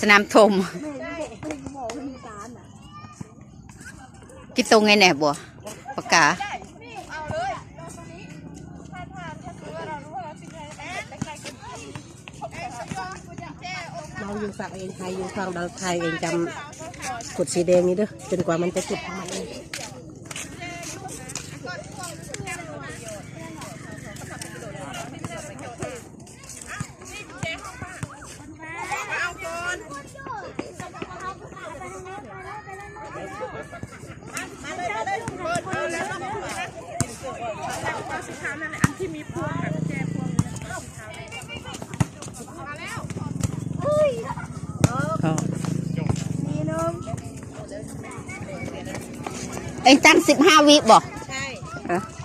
ສະໜາມຖົມ ກິນໂຕໄງແດ່ບໍ່ ປາກາ? ເຮົາຢູ່ຟາກເອງ ໄທຢູ່ຝັ່ງດາວໄທເອງ ຈຳກົດສີແດງນີ້ເດີ ຈົນກວ່າມັນຈະຈຸດຂອງມັນເອງ. ເອັງຕັ້ງສິບຫ້າວິບໍ່? ໃຊ່.